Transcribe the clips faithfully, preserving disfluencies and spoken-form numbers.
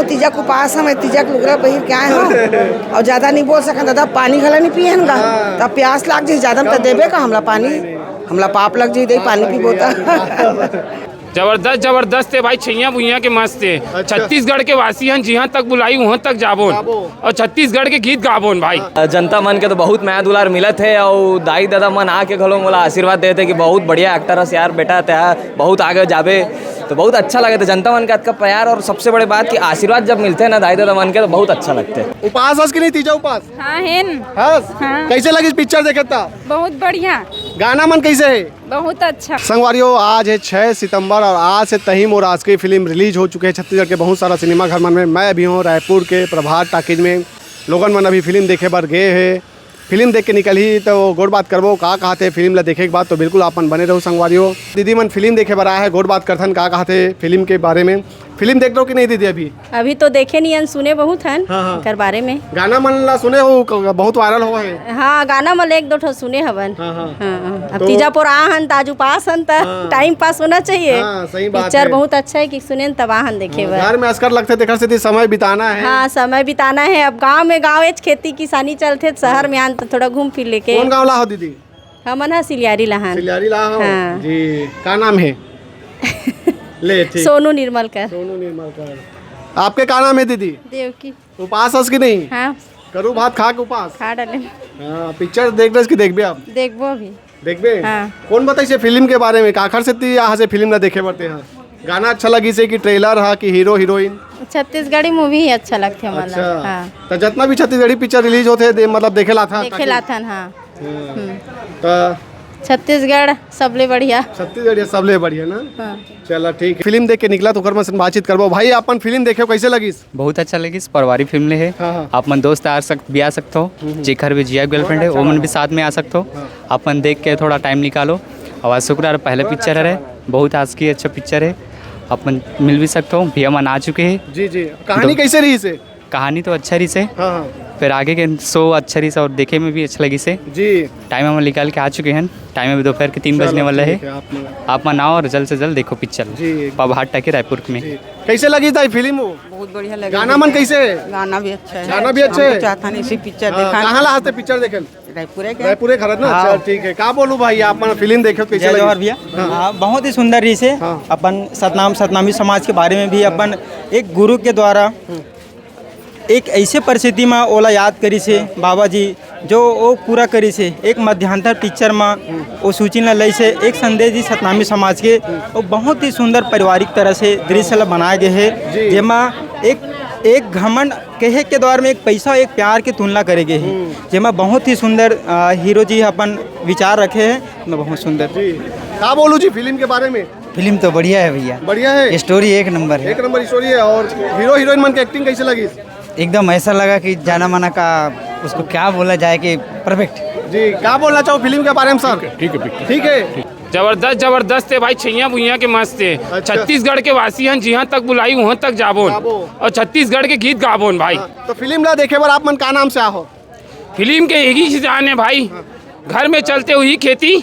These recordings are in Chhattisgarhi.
तीजा के उपास हवं, तीजा के लुगरा पहिर के आए हवं। अउ ज्यादा नहीं बोल सकन दादा, पानी घला नहीं पिए हन गा। हाँ। तब प्यास लाग जाही ज्यादा, हम त देबे का हमला पानी? नहीं, नहीं। हमला पाप लग जाही, दे पानी पीबो त। जबरदस्त, जबरदस्त हे भाई, छैया भुइयां के मस्त हे। अच्छा। छत्तीसगढ़ के वासी हन, जिहां तक बुलाई उहां तक जाबोन। जाबो। अउ छत्तीसगढ़ के गीत गाबोन भाई। जनता मन के तो बहुत मया दुलार मिलत हे, अउ दाई ददा मन आके घलो मोला आशीर्वाद देत हे कि बहुत बढ़िया actor हस यार बेटा, तेहा बहुत आगे जाबे। तो बहुत अच्छा लगत हे जनता मन के अतका प्यार, और सबसे बड़े बात कि आशीर्वाद जब मिलथे ना दाई ददा मन के, तो बहुत अच्छा लगथे। उपास हस कि नहीं, तीजा उपास? हाँ, हेन। हस? हाँ। कैसे लगिस पिक्चर देखे त? बहुत बढ़िया। गाना मन कैसे हे? बहुत अच्छा। संगवारियों, आज है छह सितंबर और आज से तही मोर आस्की फिल्म रिलीज हो चुके हैं छत्तीसगढ़ के बहुत सारा सिनेमा घर मन में। मैं अभी हूँ रायपुर के प्रभात टॉकीज में। लोगन मन अभी फिल्म देखे बर गे हे। फिल्म देख के निकलही तो गोठ बात करबो, का कहत हे फिल्म ला देखे के बाद, तो बिल्कुल आप मन बने रहू संगवारियों। दीदी मन फिल्म देखे बर आए हे, गोठ बात करथन का कहत हे फिल्म के बारे में। फिल्म देख लो कि नहीं दीदी अभी? अभी तो देखे नहीं हन, सुने बहुत हन हाँ, हाँ। एकर बारे में। गाना मन ला सुने हो, क-, बहुत वायरल होवत हे। हाँ, गाना मन एक दो ठो सुने हवन। हाँ, हाँ। हाँ, हाँ। अब तो तीजा पोरा हन, त आज उपास हन, त हाँ। टाइम पास होना चाहिए। हाँ, सही बात पिक्चर हे। बहुत अच्छा हे कि सुनेन तब आहन देखे हाँ, बर। घर में असकर लगथे, तेखर सेती समय बिताना हे। हाँ, समय बिताना हे। अब गाँव में गाँवेच खेती किसानी चलथे, त शहर हाँ। में आन त थोड़ा घूम फिर लेके। कौन गाँव ला हो दीदी? हमन ह सिलियारी ला हन। सिलियारी ला हो? हाँ। जी, का नाम हे? ले, ठीक। सोनू निर्मलकर। सोनू निर्मलकर। आपके का नाम हे दीदी? देवकी। उपास हस कि नहीं? हाँ। करू भात खा के उपास? खा डाले। हाँ, पिक्चर देख रहे कि देखबे आप? देखबो अभी। देखबे? हाँ। कौन बताइस हे फिल्म के बारे में? काखर सेती यहाँ से फिल्म ला देखे बर ते हा? गाना अच्छा लगिस हे कि ट्रेलर हा कि हीरो हीरोइन? छत्तीसगढ़ी मूवी ही अच्छा लगथे हमन ला। अच्छा। हाँ। त जतना भी छत्तीसगढ़ी पिक्चर रिलीज होथे, दे-, मतलब देखे ला था? देखे ला थन, हाँ। हाँ। हम्म। त छत्तीसगढ़ सबले बढ़िया। छत्तीसगढ़ सबले बढ़िया ना? हाँ। चला ठीक हे। फिल्म देख के निकला त ओकर मन से बातचीत करबो। भाई, अपन फिल्म देखे, कैसे लगिस? बहुत अच्छा लगिस, पारिवारिक फिल्म ले हे। हाँ, हाँ। आप मन दोस्त आ सक-, भी आ सकथो, हम्म, हम्म। जेकर भी जिया गर्लफ्रेंड हे, अच्छा वो मन लगा। भी साथ में आ सकथो। हाँ। आप मन देख के थोड़ा टाइम निकालो। अउ आज शुक्रवार पहले पिक्चर हरे, बहुत आस्की अच्छा पिक्चर हे। आप मन मिल भी सकथो, भैया मन आ चुके हे। जी, जी। कहानी तो कैसे रहिस हे? कहानी तो अच्छा रहिस हे। हाँ, हाँ। फिर आगे के शो अच्छा रहिस हे अउ देखे में भी अच्छा लगिस हे। जी। टाइम हमन निकाल के आ चुके हन। टाइम अभी दोपहर के तीन चलो, बजने वाला हे। ठीक हे, आप मन आप मन आओ अउ जल्द से जल्द देखो पिक्चर। जी। प्रभात टॉकीज रायपुर में। जी। कैसे लगिस दाई फिल्म वो? बहुत बढ़िया लगे। गाना मन कैसे हे? गाना भी अच्छा हे। गाना भी अच्छा हे? हम तो चाहत हन ऐसी पिक्चर हाँ, देखा। कहाँ ला हस ते पिक्चर देखे? रायपुर हे क्या? रायपुर हे घर ना? हाँ। चल ठीक हे। का बोलू भाई, आप मन फिल्म देखे कैसे जय लगिस? जोहार भैया। हाँ। हाँ, बहुत ही सुंदर रहिस हे। हाँ। अपन सतनाम, सतनामी समाज के बारे में भी अपन एक गुरु के द्वारा हम्म। एक ऐसे परिस्थिति में ओला याद करिस हे बाबा जी, जो वो पूरा करिस हे। एक मध्यांतर पिक्चर में वो सूचिन ला लइस हे, एक संदेश दिस सतनामी समाज के। वो बहुत ही सुंदर पारिवारिक तरह से दृश्य ला बनाए गए हे, जी। जेमा एक, एक घमंड कहे के दौर में एक पैसा, एक प्यार के तुलना करे गए हे, हम्म। जेमा बहुत ही सुंदर, अ, हीरो जी अपन विचार रखे हे, बहुत सुंदर। जी, का बोलू जी फिल्म के बारे में? फिल्म तो बढ़िया हे भैया। बढ़िया हे? स्टोरी एक नंबर हे। एक नंबर स्टोरी हे। अउ हीरो हीरोइन मन के एक्टिंग कैसे लगिस? एकदम ऐसा लगा कि जाना माना का, उसको क्या बोला जाए कि परफेक्ट। जी, का बोलना चाहो फिल्म के बारे में सर? ठीक हे, ठीक हे, ठीक हे। ठीक हे? जबरदस्त, जबरदस्त हे भाई, छैया भुइयां के मस्त हे। अच्छा। छत्तीसगढ़ के वासी हन, जिहां तक बुलाई उहां तक जाबोन। जाबो। अउ छत्तीसगढ़ के गीत गाबोन भाई। हाँ, तो फिल्म ला देखे बर आप मन का नाम से आहो? फिल्म के एक ही जान हे भाई, घर में चलथे वही खेती,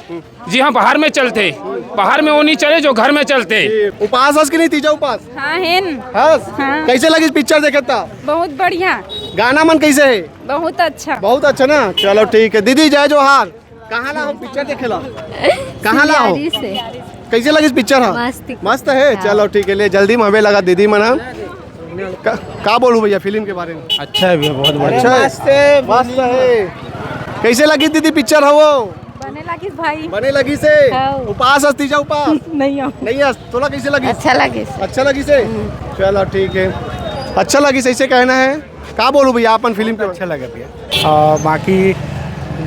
जिहां बाहर में चलथे, बाहर में वो नहीं चले जो घर में चलथे। उपास हस कि नहीं, तीजा उपास? हाँ, हेन। हस? हाँ। कैसे लगिस पिक्चर देखे त? बहुत बढ़िया। गाना मन कैसे हे? बहुत अच्छा। बहुत अच्छा ना? चलो ठीक हे। दीदी जय जोहार। कहाँ ला हो पिक्चर देखे ला? कहाँ ला हो? सिलियारी से। कैसे लगिस पिक्चर ह? मस्त। मस्त हे? हाँ। चलो ठीक हे, ले जल्दी में हवे लगा दीदी मन ह। का, का बोलू भैया फिल्म के बारे में? अच्छा हे भैया, बहुत बढ़िया। अच्छा हे? मस्त हे, मस्त हे। कैसे लगिस दीदी पिक्चर ह वो? बने लगिस भाई। बने लगिस हे? हाँ। उपास हस, तीजा उपास? नहीं हो। नहीं हस, तोला कैसे लगिस? अच्छा लगिस। अच्छा लगिस हे? हम्म। चलो ठीक हे, अच्छा लगिस हे, ऐसे कहना हे। का बोलू भैया अपन फिल्म के? अच्छा लगा भैया। अ, बाकी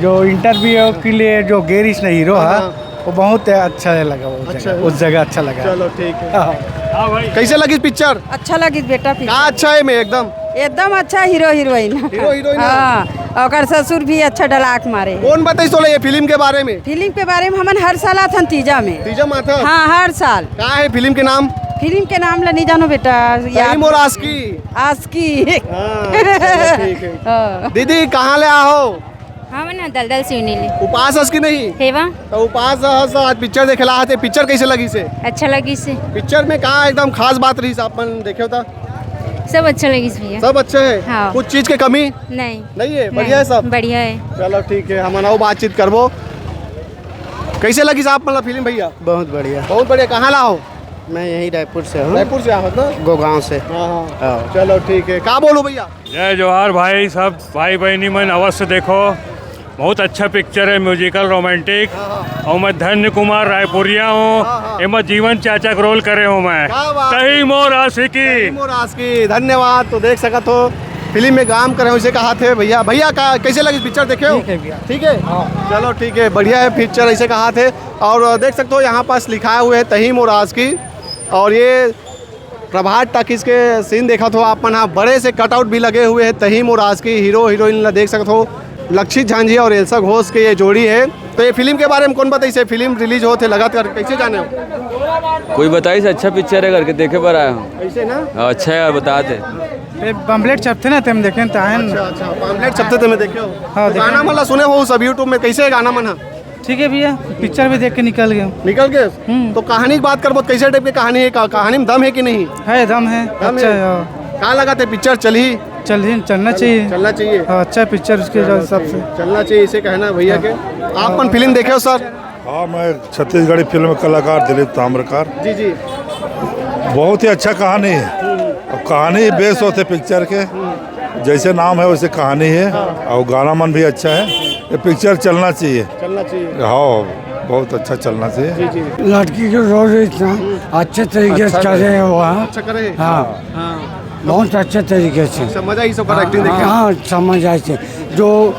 जो इंटरव्यू के लिए जो गे रहिस ना हीरो ह, हाँ। वो बहुत अच्छा लगा, वो अच्छा जगह, हे। उस जगह अच्छा लगा। चलो ठीक हे। हाँ। कैसे लगिस पिक्चर? अच्छा लगिस बेटा पिक्चर। का अच्छा हे में एकदम? एकदम अच्छा हीरो हीरोइन। हीरो हीरोइन हे? हाँ, ओकर ससुर भी अच्छा डलाक मारे। कौन बताइस तोला ये फिल्म के बारे में? फिल्म के बारे में हमन हर साल आथन तीजा में। तीजा में आथन? हाँ, हर साल। का हे फिल्म के नाम? फिल्म के नाम ला नहीं जानो बेटा, तही याद मोर आस्की। आस्की। हाँ, चलो, ठीक हे। हाँ। दीदी, कहाँ ले आहो? हमन दलदल सिवनी ले। उपास हस कि नहीं? हेवा। तो उपास हस, आज पिक्चर देखे ला आते, पिक्चर कैसे लगिस हे? अच्छा लगिस हे। पिक्चर में का एकदम खास बात रहिस, आप मन देखे हो त? सब अच्छा लगिस भैया। सब अच्छा है? हाँ। कुछ चीज के कमी नहीं। नहीं है, नहीं, बढ़िया है सब? बढ़िया है। चलो ठीक है, हमन अउ बातचीत करबो। कैसे लगिस आप मन ला फिल्म भैया? बहुत बढ़िया। बहुत बढ़िया। कहाँ ला हो? मैं यहीं रायपुर से हूँ। रायपुर से आओ ना? गोगांव से। हाँ, हाँ। हाँ। चलो ठीक है, का बोलूँ भैया? जय जोहार भाई, सब भाई बहनी मन अवश्य देखो, बहुत अच्छा पिक्चर है, म्यूजिकल रोमांटिक। हाँ, हाँ। और मैं धन्य कुमार रायपुरिया हूँ। हाँ, हाँ। एमा जीवन चाचा के रोल करे हूँ मैं। क्या बात है। तही मोर आशिकी। तही मोर आशिकी, धन्यवाद। तो देख सकत हो, फिल्म में काम करे हो, इसे कहा थे भैया। भैया, का, कैसे लगी पिक्चर, देखे हो? ठीक है भैया। ठीक है? हाँ। चलो ठीक है, बढ़िया है पिक्चर, इसे कहा थे। और देख सकते हो, यहाँ पास लिखाए हुए है तही मोर आशिकी। और ये प्रभात टॉकीज के सीन देखत हो आप मन हा, बड़े से कटआउट भी लगे हुए हैं तही मोर आशिकी। हीरो हीरोइन ला देख सकत हो, लक्षित झांझी और एल्सा घोष के ये जोड़ी है। तो ये फिल्म के बारे में कौन बताइस? फिल्म रिलीज होत हे लगातार, कैसे जाने हो? कोई बताइस, अच्छा पिक्चर है करके देखे बर आया हूँ। ऐसे ना? हाँ, अच्छा है यार, बता दे। ये पम्पलेट छपथे ना, तेम देखे त आए न। अच्छा, अच्छा, पम्पलेट छपथे तेमे देखे हो? हाँ, तो देखे। गाना मन ला सुने हो सब YouTube में, कैसे है गाना मन हा? ठीक है भैया, पिक्चर भी देख के निकल गए। निकल गए? हम्म। तो कहानी की बात करबो, कैसे टाइप की कहानी है? का-, कहानी में दम है कि नहीं? है, दम है। दम अच्छा है। है, हाँ। का लगा थे, पिक्चर चली? चल ही, चलना चाहिए। चलना चाहिए। हाँ, अच्छा पिक्चर उसके हिसाब से। चलना चाहिए, इसे कहना है भैया के। आप अपन फिल्म देखे हो सर? हाँ, मैं छत्तीसगढ़ी फिल्म कलाकार दिलीप ताम्रकार। जी, जी। बहुत ही अच्छा कहानी है। अब कहानी बेस होते पिक्चर के, जैसे नाम है वैसे कहानी है। और गाना मन भी अच्छा है। ये पिक्चर चलना चाहिए। चलना चाहिए। हाँ, बहुत अच्छा चलना चाहिए। जी, जी। लड़की के रोल इतना अच्छे तरीके से अच्छा करे हुआ है। अच्छा करे? हाँ। हाँ। बहुत अच्छे तरीके से। अच्छा, मजा आई सबका हाँ, एक्टिंग देख के? हाँ, समझ आए थे। जो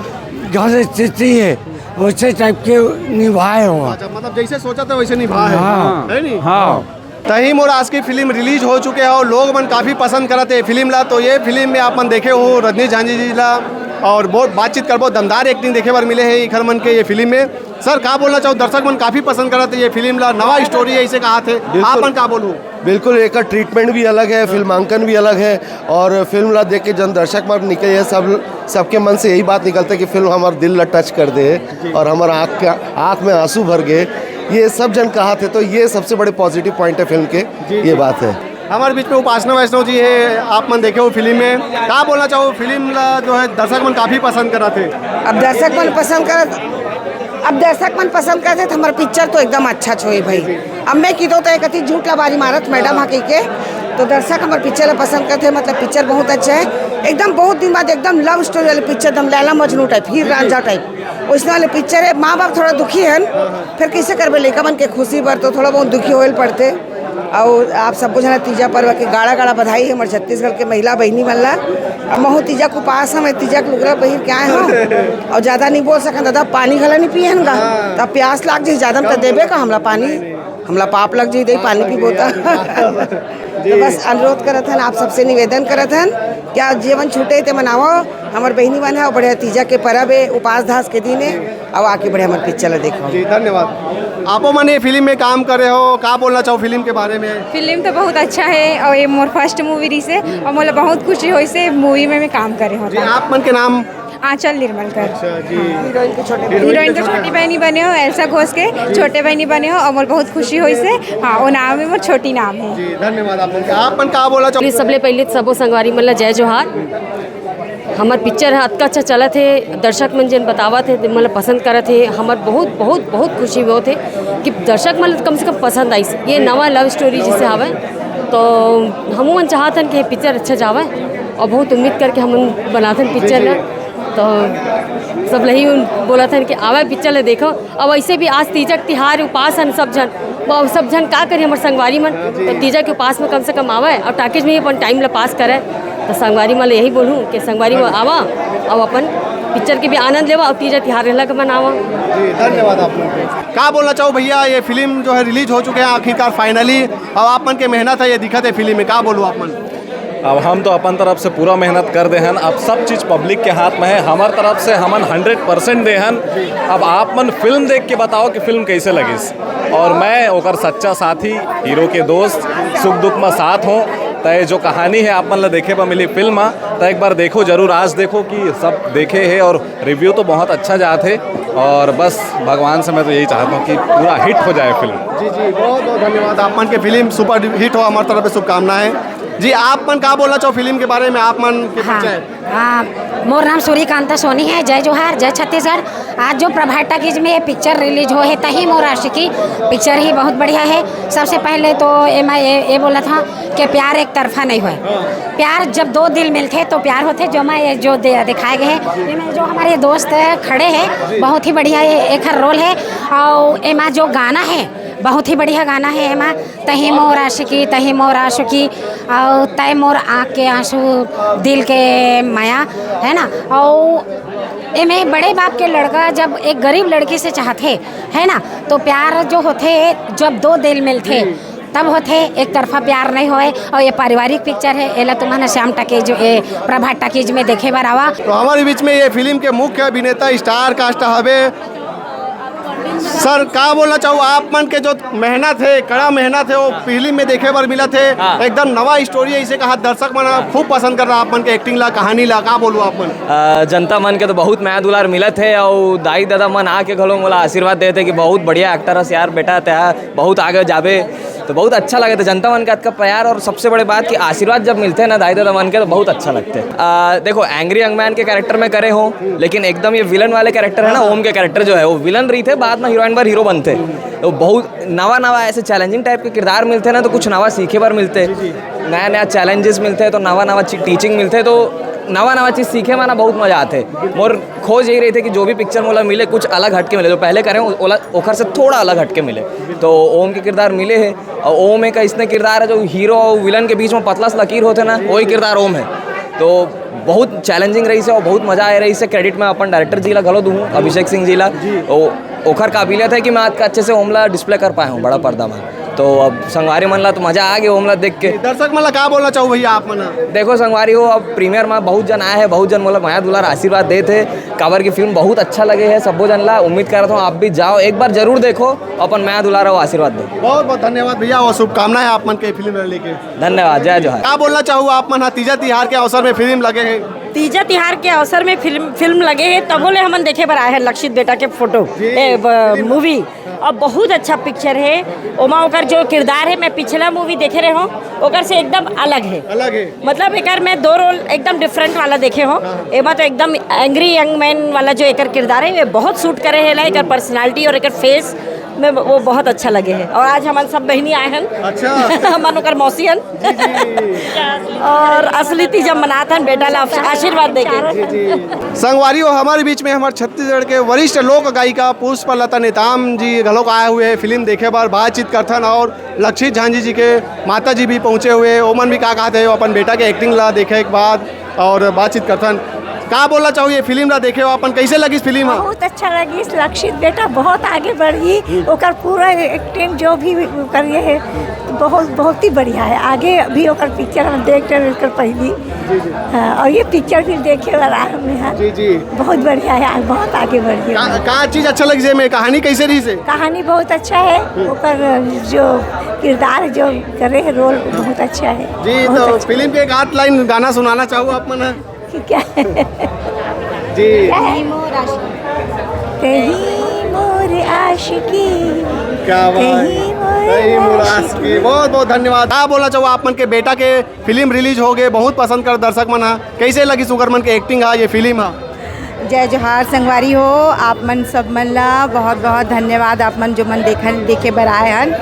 घर स्थिति है, वैसे टाइप के निभाए हुआ। अच्छा, मतलब जैसे सोचा था वैसे निभाए। हाँ। है नी? हाँ। तही मोर आशिकी फिल्म रिलीज हो चुके हे और लोग मन काफी पसंद करत हे फिल्म ला। तो ये फिल्म में आप मन देखे हो रजनीश झांझी जी ला और बहुत बातचीत करबो, दमदार एक्टिंग देखे बर मिले हे इखर मन के ये फिल्म में। सर, का बोलना चाहो, दर्शक मन काफी पसंद करत हे ये फिल्म ला, नवा स्टोरी है, इसे कहा थे, बिल्कुल। आप मन का बोलू? बिल्कुल, एकर ट्रीटमेंट भी अलग है, फिल्मांकन भी अलग है और फिल्म ला देख के जन दर्शक मन निकले हे, सब, सबके मन से यही बात निकलता है कि फिल्म हमारे दिल ला टच कर दे और हमारा आँख का, आँख में आंसू भर गए, ये सब जन कहा थे। तो ये सबसे बड़े पॉजिटिव पॉइंट है फिल्म के, जी, ये जी। बात है। हमारे बीच में उपासना वैष्णव जी है, आप मन देखे हो फिल्म में, का बोलना चाहो? फिल्म ला जो है दर्शक मन काफी पसंद करत हे। अब दर्शक मन पसंद करत, अब दर्शक मन पसंद करत हे तो हमारा पिक्चर तो एकदम अच्छा होई भाई। अब मैं किदो तो एक अति झूठ ला बारी मारत मैडम हा कहिके, तो दर्शक हमारे पिक्चर ला पसंद करत हे, मतलब पिक्चर बहुत अच्छा है। एकदम बहुत दिन बाद एकदम लव स्टोरी वाली पिक्चर, एकदम लैला मजनू टाइप, हीर रांझा टाइप, वैसने वाले पिक्चर है। माँ बाप थोड़ा दुखी है, फिर कैसे करबे, लइका मन के खुशी बर तो थोड़ा बहुत दुखी होए ल पड़थे। अउ आप सबको झन तीजा पर्व के गाड़ा गाड़ा बधाई हे हमर छत्तीसगढ़ के महिला बहिनी मन ला। अब महू तीजा के उपास हवं, तीजा के लुगरा पहिर के आए हवं अउ ज्यादा नहीं बोल सकन दादा, पानी घला नहीं पिए हन गा। हाँ। त प्यास लाग जाही ज्यादा में त देबे का हमला पानी, हमला पाप लग जाही दे पानी पीबो त। जी। तो बस अनुरोध करत हन, आप सबसे निवेदन करत हन कि आज जेमन छूटे ते मनावो, हमर बहिनी मन हे, बढ़िया तीजा के परब हे, उपास धास के दिन हे, अउ आके बढ़िया हमर पिक्चर ला देखो। जी, धन्यवाद। आपो मन ये फिल्म में काम करे हो, का बोलना चाहो फिल्म के बारे में? फिल्म तो बहुत अच्छा है और ये मोर फर्स्ट मूवी रही से और मोला बहुत खुशी होई से मूवी में मैं काम करे हो। जी, आप मन के नाम? आंचल निर्मलकर। अच्छा जी। हीरोइन के छोटे हीरोइन के छोटे बहनी बने हो, एल्सा घोष के छोटे बहनी बने हो और मोला बहुत खुशी होई से। हाँ, वो नाम है मोर छोटी नाम है। जी, धन्यवाद आप मन के। आप मन का बोलना चाहो? सबले पहले तो सबो संगवारी मन ला जय जोहार। हमर पिक्चर ह अतका अच्छा चलत हे, दर्शक मन जेन बतावत हे, तेन मन ल पसंद करत हे, हमर बहुत, बहुत, बहुत खुशी होत हे कि दर्शक मन ल कम से कम पसंद आइस। ये नवा लव स्टोरी जैसे हवय, तो हमू मन चाहत हन कि ये पिक्चर अच्छा जावय और बहुत उम्मीद करके हमन बनाथन पिक्चर ल। तो सब ल ही बोलत हन कि आवय पिक्चर ल देखो। अब ऐसे भी आज तीजक तिहार उपास हन सब झन, वो सब झन का करी हमर संगवारी मन, तो तीजक के उपास में कम से कम आवय और टॉकीज में ही अपन टाइम ला पास करय। तो संगवारी मन ल यही बोलूँ कि संगवारी मन आवा और अपन पिक्चर के भी आनंद लेवा और तीजा तिहार ला मनावा। जी, धन्यवाद आप लोग के। का बोलना चाहो भैया, ये फिल्म जो है रिलीज हो चुके हैं आखिरकार फाइनली, अब आप मन के मेहनत है, ये दिखत है फिल्म में, का बोलू आप मन? अब हम तो अपन तरफ से पूरा मेहनत कर दे हन, अब सब चीज पब्लिक के हाथ में है। हमर तरफ से हमन हंड्रेड परसेंट दे हन। अब आप मन फिल्म देख के बताओ कि फिल्म कैसे लगिस, और मैं ओकर सच्चा साथी, हीरो के दोस्त, सुख दुख में साथ हों। त ये जो कहानी है आप मन ला देखे बर मिली फिल्म में, त एक बार देखो जरूर, आज देखो कि सब देखे है और रिव्यू तो बहुत अच्छा जात है। और बस भगवान से मैं तो यही चाहता हूँ कि पूरा हिट हो जाए फिल्म। जी जी, बहुत बहुत धन्यवाद आप मन के। फिल्म सुपर हिट हो, हमारे तरफ से शुभकामनाएं। जी, आप मन का बोलना चाहो फिल्म के बारे में, आप मन के हाँ, परिचय? हाँ, मोर नाम सूर्यकांता सोनी है। जय जोहार, जय छत्तीसगढ़। आज जो प्रभात टाकीज में ये पिक्चर रिलीज हो है, तही मोर आशिकी पिक्चर ही बहुत बढ़िया है। सबसे पहले तो एमा ये, ये बोला था कि प्यार एक तरफा नहीं होए। प्यार जब दो दिल मिलथे तो प्यार होथे। जो मैं ये जो दे-, दिखाए गए हैं, ये मैं जो हमारे दोस्त खड़े हैं, बहुत ही बढ़िया ये एक हर रोल है। और एमा जो गाना है, बहुत ही बढ़िया गाना है एमा, तही मोर आशिकी, तही मोर आशिकी, और तय मोर आँख के आंसू, दिल के माया, है ना। और एमे बड़े बाप के लड़का जब एक गरीब लड़की से चाहथे, है ना, तो प्यार जो होथे, जब दो दिल मिलथे, तब होथे, एक तरफा प्यार नहीं होए। और ये पारिवारिक पिक्चर है, एला तुमन श्याम टाकीज, ए, प्रभात टाकीज में देखे बर आवा। तो हमारे बीच में ये फिल्म के मुख्य अभिनेता स्टार कास्ट हवे। सर, का बोलना चाहू, आप मन के जो मेहनत है, कड़ा मेहनत है, वो फिल्म में देखे बर मिलत है। हाँ। एकदम नवा स्टोरी है, इसे कहा दर्शक मन खूब पसंद कर रहा, आप मन के एक्टिंग ला, कहानी ला, का बोलू आप मन? अ, जनता मन के तो बहुत मया दुलार मिलत है, और दाई दादा मन आके घलो मोला आशीर्वाद देते कि बहुत बढ़िया एक्टर हस यार बेटा, ते बहुत आगे जाबे। तो बहुत अच्छा लगे थे जनता मन के अतका प्यार, और सबसे बड़े बात कि आशीर्वाद जब मिलते हैं ना दाई दादा मन के, तो बहुत अच्छा लगते हैं। अ, देखो, एंग्री यंग मैन के कैरेक्टर में करे हो, लेकिन एकदम ये विलन वाले कैरेक्टर है ना, ओम के कैरेक्टर जो है, वो विलन रही थे, बाद में हीरोइन बर हीरो बनते। तो बहुत नवा नवा ऐसे चैलेंजिंग टाइप के किरदार मिलते ना, तो कुछ नवा सीखे बर मिलते, नया नया चैलेंजेस मिलते, तो नवा नवा टीचिंग मिलते, तो नवा नवा चीज़ सीखे में ना बहुत मजा आते। मोर खोज यही रही थी कि जो भी पिक्चर मोला मिले, कुछ अलग हटके मिले, जो पहले करे ओला, ओखर से थोड़ा अलग हटके मिले। तो ओम के किरदार मिले है, और ओम एक ऐसने किरदार है जो हीरो और विलन के बीच में पतला सा लकीर होते ना, वही किरदार ओम है। तो बहुत चैलेंजिंग रही से और बहुत मजा आए रही से। क्रेडिट मैं अपन डायरेक्टर जी ला घलो दूँ, अभिषेक सिंह जी ला। ओ, ओखर काबिलियत है कि मैं आज का अच्छे से ओमला डिस्प्ले कर पाया हूँ बड़ा पर्दा में। तो अब संगवारी मन ला तो मजा आ गया ओमला देख के। दर्शक मन ला का बोलना चाहू भैया आप मन? देखो संगवारी हो, अब प्रीमियर में बहुत जन आए हैं, बहुत जन मोला मया दुलार आशीर्वाद देत है, काबर की फिल्म बहुत अच्छा लगे है सबो जन ला। उम्मीद करत हूँ आप भी जाओ, एक बार जरूर देखो, अपन मया दुलार और आशीर्वाद दो। बहुत बहुत धन्यवाद भैया, और शुभकामनाएं आप मन के फिल्म ला लेके। धन्यवाद, जय जोहार। का बोलना चाहू आप मन ह तीजा तिहार के अवसर में फिल्म लगे है? तीजा तिहार के अवसर में फिल्म, फिल्म लगे है, तबो ले हमन देखे बर आए हैं लक्षित बेटा के फोटो, जी, ए, ब-, फिल्म। मूवी। और बहुत अच्छा पिक्चर है। ओमा ओकर जो किरदार है, मैं पिछला मूवी देखे रहे हूँ, ओकर से एकदम अलग है। अलग है। मतलब एकर मैं दो रोल एकदम डिफरेंट वाला देखे हूँ। हाँ। एमा तो एकदम एंग्री यंग मैन वाला जो एकर किरदार है, ये बहुत सूट करे है ला, एकर पर्सनालिटी और एकर फेस में वो बहुत अच्छा लगे है। और आज हमन सब बहिनी आए हन। अच्छा। हमन ओकर मौसी हन। जी, जी। और असली तीजा मनात हन, बेटा ला आशीर्वाद देके। जी, जी। संगवारी हो, हमारे बीच में हमारे छत्तीसगढ़ के वरिष्ठ लोक गायिका पुष्पलता नेताम जी घलोक आए हुए हैं फिल्म देखे बर, बातचीत करथन। और लक्षित झांझी जी के माता जी भी पहुँचे हुए, ओमन भी का कहते हैं अपन बेटा के एक्टिंग ला देखे के बाद और बातचीत करथन। का बोलना चाहू ये फिल्म ला देखे हो अपन, कैसे लगिस फिल्म ह? बहुत अच्छा लगिस, लक्षित बेटा बहुत आगे बढ़ी, ओकर पूरा एक्टिंग जो भी ओकर ये है, बहुत, बहुत ही बढ़िया है। आगे भी ओकर पिक्चर हम देख रहे हैं, ओकर पहली। हाँ, और ये पिक्चर भी देखे वाला है हमने, हाँ। जी, जी। बहुत बढ़िया है, आगे, बहुत आगे बढ़ गया। का, का चीज अच्छा लगिस में, कहानी कैसे रहिस? कहानी बहुत अच्छा है, ओकर जो किरदार जो करे है रोल बहुत अच्छा है। जी, बहुत तो अच्छा। फिल्म के एक आध लाइन गाना सुनाना चाहू आप मन? क्या है? जी। क्या है? कहीं मोर आशिकी। क्या बात है। कहीं मोर आशिकी। बहुत बहुत धन्यवाद। का बोलना चाहू आप मन के बेटा के फिल्म रिलीज हो गए, बहुत पसंद कर दर्शक मन हा, कैसे लगिस उकर मन के एक्टिंग हा ये फिल्म हा? जय जोहार संगवारी हो, आप मन सब मन ला बहुत बहुत धन्यवाद, आप मन जो मन देखन, देखे बर आए हन।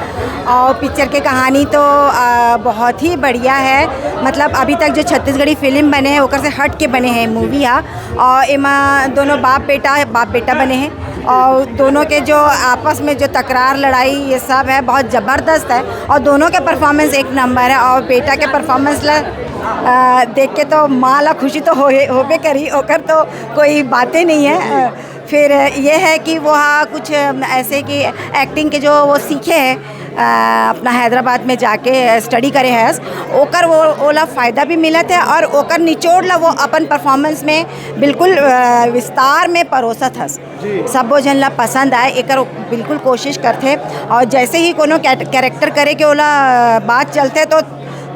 और पिक्चर के कहानी तो आ, बहुत ही बढ़िया है। मतलब अभी तक जो छत्तीसगढ़ी फिल्म बने हैं ओकर से हट के बने हैं मूवी हा। और एमा दोनों बाप बेटा, बाप बेटा बने हैं और दोनों के जो आपस में जो तकरार लड़ाई ये सब है बहुत ज़बरदस्त है। और दोनों के परफॉर्मेंस एक नंबर है। और बेटा के परफॉर्मेंस ला आ, देख के तो माँ ला खुशी तो हो, होबे करी, ओकर तो कोई बातें नहीं है। अ, फिर ये है कि वो हाँ कुछ ऐसे कि एक्टिंग के जो वो सीखे हैं, अ, अपना हैदराबाद में जाके स्टडी करे हैं, ओकर वो ओला फ़ायदा भी मिलत है और ओकर निचोड़ ला वो अपन परफॉर्मेंस में बिल्कुल अ, विस्तार में परोसत हस। जी। सबो झन ला पसंद आए, एकर बिल्कुल कोशिश करथे। और जैसे ही कोनो कैट-, कैरेक्टर करे के ओला बात चलथे तो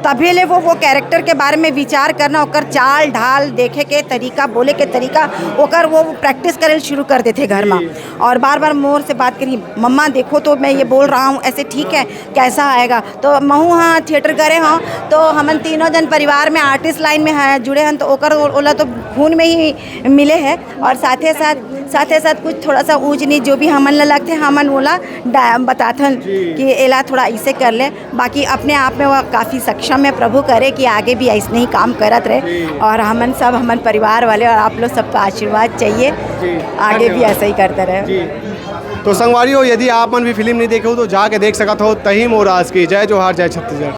तभी ले वो वो कैरेक्टर के बारे में विचार करना, ओकर चाल ढाल, देखे के तरीका, बोले के तरीका, ओकर वो प्रैक्टिस करे शुरू कर देथे घर में। और बार बार मोर से बात करी, "मम्मा देखो तो मैं ये बोल रहा हूँ, ऐसे ठीक है, कैसा आएगा?" तो महू हाँ थिएटर करे हाँ, तो हमन तीनों जन परिवार में आर्टिस्ट लाइन में है जुड़े हन, तो ओकर ओला तो खून में ही मिले है। और साथे साथ साथे साथ कुछ थोड़ा सा ऊंच नीच जो भी हमन ला लगथे, हमन ओला डा- बताथन कि एला थोड़ा इसे कर ले। बाकी अपने आप में वो काफ़ी सक्षम है। प्रभु करे कि आगे भी ऐसने ही काम करत रहे, और हमन सब, हमन परिवार वाले और आप लोग सबका आशीर्वाद चाहिए, आगे भी ऐसा ही करते रहे। तो संगवारी हो, यदि आप मन भी फिल्म नहीं देखे हो तो जाके देख सकत हो। तही मोर आस की। जय जोहार, जय छत्तीसगढ़।